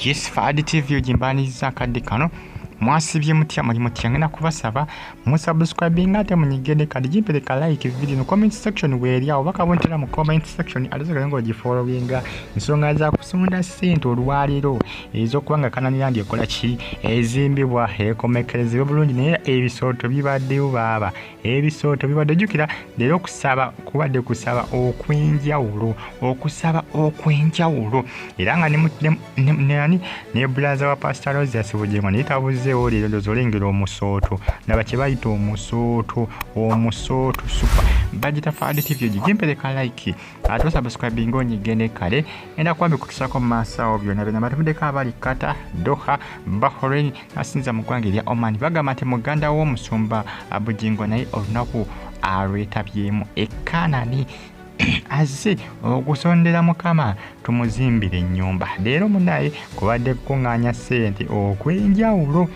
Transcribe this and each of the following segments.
Yes, Fahad TV ogimbaniriza akadde kano. Mwasibye mutya, muli mutya? Ngenda kubasaba musubscribinga ate munyigende kadi gimpereka like video no comment section weeri awo baka buntera mu comment section ate sigale ng'ogifollowinga. Ensonga za kusonda ssente olwaleero ez'okuba nga Canaan Land ekola ki, ezimbibwa ekomekerezebwe bulungi, naye ebisooto bibaddewo baaba, ebisooto bibadde. Jjukira leero okusaba kubadde kusaba okw'enjawulo, okusaba okw'enjawulo, era nga nani ne bulaza wa Pastor Rosius Bugingo naye tabuzeewo leero. Ndowooza olengera omusooto, laba kye bayita omusooto, omusooto super. Bagita Fahad TV, ogigimpereka like ate osubscribinga onyigende kale. Ngenda kuba mbikutusako mu maaso awo byonna byonna. Batumiddeko abali Qatar, Doha, Bahrain, asinza mu ggwanga erya Oman. Bagamba nti muganda w'omusumba Bugingo naye olunaku alwetabyemu e Kanani, azze okusondera Mukama tumuzimbire ennyumba. Leero munaye kubadde kukuŋŋaanya ssente okw'enjawulo,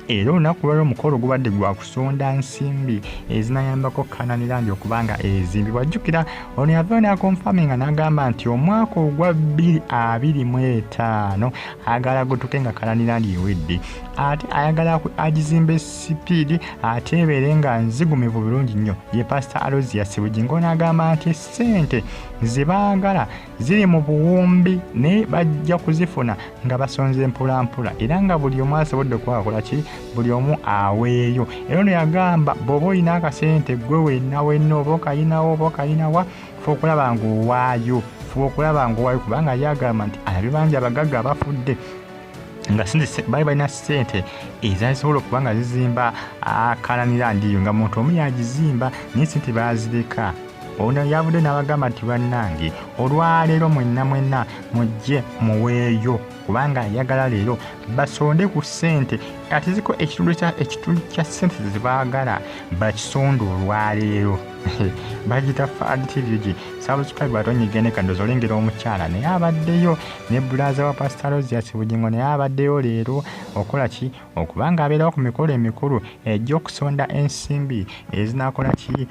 era olunaku lwali omukolo gubadde gwa kusonda nsimbi ezinayambako Canaan Land okuba nga ezimbibwa. Jjukira ono yavayo n'aconfirminga n'agamba nti omwaka ogwa 2025 ayagala gutuke nga Canaan Land ewedde, ate ayagala agizimbe speed ate ebeere nga nzigumivu bulungi nnyo. Ye Pastor Aloysius Bugingo n'agamba nti essente ze baagala ziri mu buwumbi, naye bajja kuzifuna nga basonze mpolampola, era nga buli omu asobodde okwakola ki, buli omu aweeyo. Era ono yagamba bw'oba olina akasente gwe wenna wenna, oba okayinawo oba okayinawa, fuba okulaba ng'owaayo, fuba okulaba ng'owaayo, kubanga yagamba nti alabye bangi abagagga abafudde nga baali balina ssente ezazisobola okuba nga zizimba Canaan Land eyo, nga muntu omu yagizimba, naye sente baazireka. Ono yavudde n'abagamba nti bannange, olwaleero mwenna mwenna mujje muweeyo, kubanga ayagala leero basonde ku ssente ate ziko ekitundu kya ssente zebaagala bakisonde olwaleero. Bagita Fahad TV gi subscribe ate onyigende kandozi. Olengera omukyala naye abaddeyo ne bulaza wa Pastor Rosius Bugingo, naye abaddeyo leero okola ki, okubanga abeerawo ku mikolo emikulu egy'okusonda ensimbi ezinakola ki,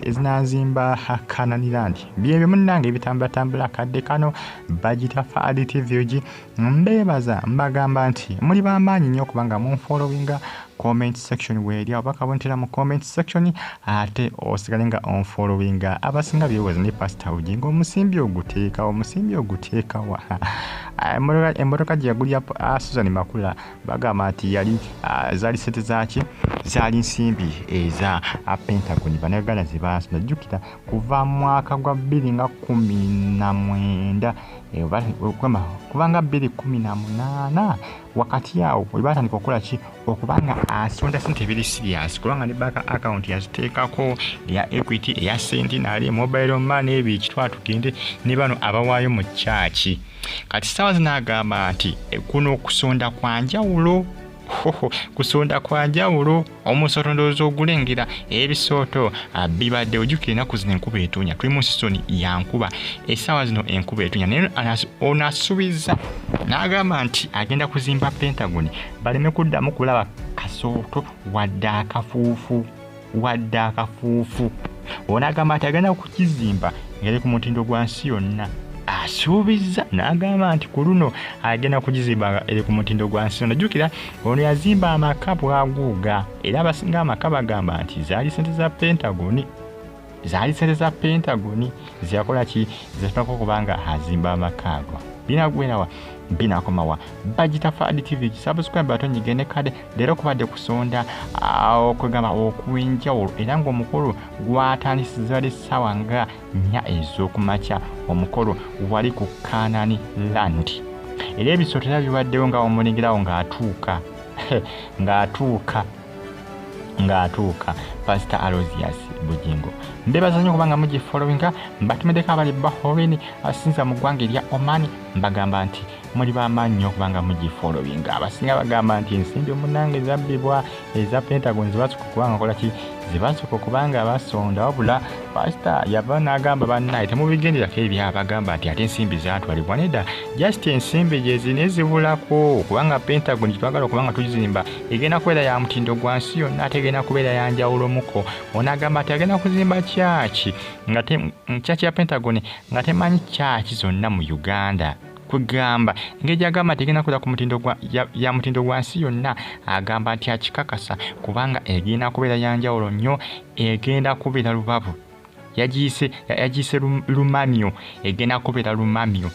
ezinazimba Canaan Land. Byebyo munnange ebitambulatambula akadde kano. Bagita Fahad TV gi, mbeebaza, mbagamba nti muli bamaanyi nnyo okubanga munfollowinga. Comment section weeri awo bakabontera mu comment section ate osigale nga onfollowinga. Abasinga byebuuza ne Pastor Bugingo omusimbi oguteekawo, omusimbi oguteekawa? Emmotoka gye yagulira Susan Makula bagamba nti yali zaali sente zaki, zaali nsimbi eza Pentagon Bannayuganda ze baasonda. Jjukira kuva mu mwaka gwa 2019, kubanga 2018 wakati awo we batandika okukola ki, okubanga asonda sente ebiri serious, kubanga ne bank account yaziteekako eya Equity, eya Centenary, mobile money, ebyo ekitwala tugende ne bano abawaayo mu kyaki. Kati saawa zino agamba nti kuno okusonda kwa njawulo, kusonda kwa njawulo. Omusooto ndowooza ogulengera, ebisooto bibadde. Ojjukira ennaku zino enkuba etunya, tuli mu season ya nkuba, essaawa zino enkuba etunya, naye ono asuubiza n'agamba nti agenda kuzimba Pentagon baleme kuddamu kulaba kasooto wadde akafuufu, wadde akafuufu. Ono agamba nti agenda kukizimba ngeri ku mutindo gwa nsi yonna. Asuubiza n'agamba nti ku luno agenda kugizimba nga eri ku mutindo gwa nsi yonna. Jjukira ono yazimba amaka bwaguuga, era abasinga amaka bagamba nti zaali sente za Pentagon, zaali sente za Pentagon zeyakola ki, zetunako kubanga azimba amaka ago. Binagwerawa, binakomawa? Bagita Fahad TV, subscribe ate onyigende kade. Leero kubadde kusonda okwegamba okw'enjawulo, era ng'omukolo gwatandisiza bali ssaawa nga 4 ez'okumakya. Omukolo wali ku Canaan Land, era ebisooto era bibaddewo nga omulengerawo ng'atuuka, ng'atuuka, ng'atuuka Pastor Aloysius Bugingo. Mbebaza nnyo kubanga mugifollowinga. Mbatumiddeko abali Bahrain, asinza mu ggwanga erya Oman, mbagamba nti muli bamaanyi nnyo okubanga mugifollowinga. Abasinga bagamba nti ensimbi omunange zabbibwa eza Pentagon, zebasooka okubanga kola ki, zebasooka okubanga basonda. Wabula pasita yava n'agamba bannaye temubigenderako ebyabagamba nti ate ensimbi zatwalibwa. Nedda, just ensimbi gyezina ezibulako, kubanga Pentagon gyetwagala okubanga tugizimba egenda kubeera ya mutindo gwa nsi yonna, ate egenda kubeera ya njawulomuko. Ono agamba nti agenda kuzimba kyaki, nga kyaki ya Pentagon nga temanyi kyaki zonna mu Uganda. Kwegamba engeri gyagamba nti egenda kubeera ku mutindo gwa ya mutindo gwa nsi yonna, agamba nti akikakasa kubanga egenda kubeera ya njawulo nnyo, egenda kubeera lubabu. Yagiyise lumamyo, egenda kubeera lumamyo,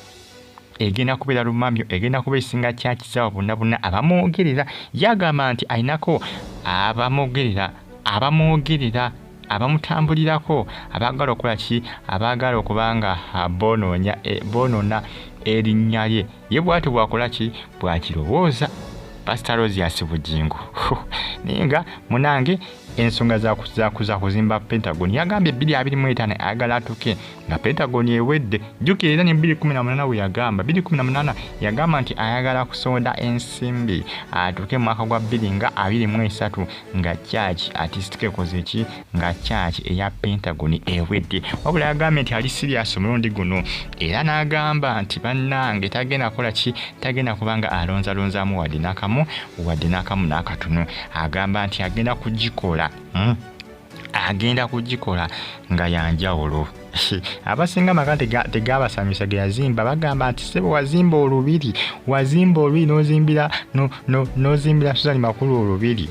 egenda kubeera lumamyo, egenda kuba esinga kyakizaabo bonna bonna abamwogerera. Yagamba nti alinako abamwogerera, abamwogerera, abamutambulirako, abaagala okukola ki, abaagala okuba nga bonoonya, bonoona erinnya lye. Ye bw'atyo bw'akola ki, bw'akirowooza Pasita Aloysius Bugingo. Naye nga munange ensonga za kuzimba Pentagon yagambye 2025 ayagala atuuke nga Pentagon ewedde. Jjukira era ne 2018 we yagamba, 2018 yagamba nti ayagala kusonda ensimbi atuuke mu mwaka gwa 2023 nga church artistic ekoze ki, nga church eya Pentagon ewedde. Wabula yagambye nti ali serious omulundi guno, era n'agamba nti bannange tagenda kukola ki, tagenda kubanga alonzalonzaamu wadde n'akamu, wadde n'akamu n'akatono. Agamba nti agenda kugikola, agenda kugikola nga yanjawulo. Abasinga amaka tegabasanyusa ge yazimba, bagamba nti ssebo wazimba olubiri, wazimba olubiri n'ozimbira n'ozimbira Susan Makulu olubiri,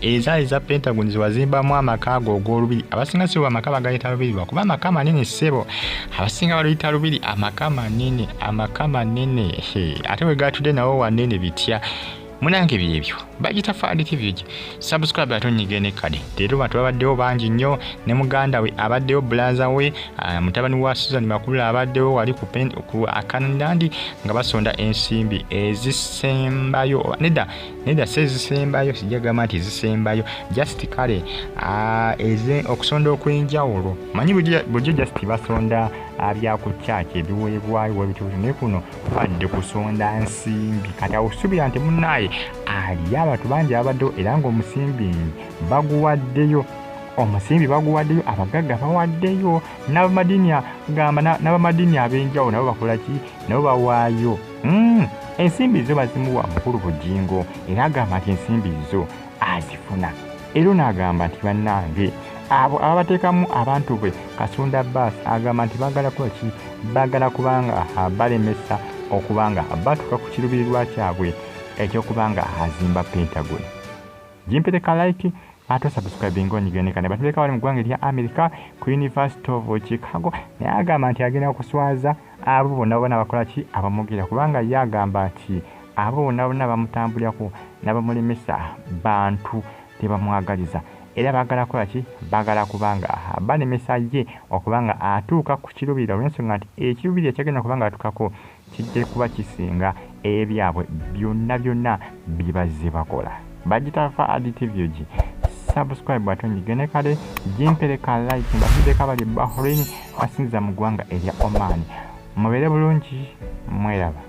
ezaali eza Pentagon zewazimbamu amaka ago og'olubiri. Abasinga ssebo amaka bagayita lubiri lwakuba amaka manene ssebo, abasinga baluyita lubiri, amaka manene, amaka manene, ate we gatudde nawo wanene bitya. Munange byebyo bagita Fadi TV, subscribe ate onyige ne kade. Leero bantu babaddewo bangi nnyo, ne muganda we abaddewo, bulaza we, mutabani wa Susan Makulu abaddewo wali ku Akanandi nga basonda ensimbi ezisembayo. Nedda nedda, si ezisembayo, sijja gamba nti ezisembayo, just kale okusonda okw'enjawulo. Manyi bulijjo just basonda bya ku church ebiweebwayo webituufu, naye kuno kubadde kusonda nsimbi. Kati awo suubira nti munnaaye aliyo abantu bangi abaddewo, era ng'omusimbi baguwaddeyo, omusimbi baguwaddeyo, abagagga bawaddeyo, n'abamadiini gamba n'abamadiini ab'enjawulo nabo bakola ki, nabo bawaayo. Ensimbi zo bazimuwa mukulu Bugingo, era agamba nti ensimbi zo azifuna. Era ono agamba nti bannange abo ababateekamu abantu be Kasunda Bass agamba nti baagala kukola ki, baagala kubanga balemesa okubanga batuuka ku kiruubirirwa kyabwe ekyokubanga azimba Pentagon. Gimpereka like ate subscribe ng'onyigeneka. Ne batuleka bali mu ggwanga erya America ku University of Chicago, naye agamba nti agenda kuswaza abo bonna bonna bakola ki, abamugira, kubanga ye agamba nti abo bonna bonna bamutambulirako n'abamulemesa bantu tebamwagaliza, era baagala kukola ki, baagala kubanga balemesa ye okubanga atuuka ku kiruubirira, olw'ensonga nti ekiruubirira kyagenda kubanga atuukako kijja kuba kisinga ebyabwe byonna byonna bye bazze bakola. Bagita Fadi TV, subscribe ate onyige kale, gimpereka like. Mbatuddeko abali Bahrain, basinziza mu ggwanga erya Oman. Mubeere bulungi, mweraba.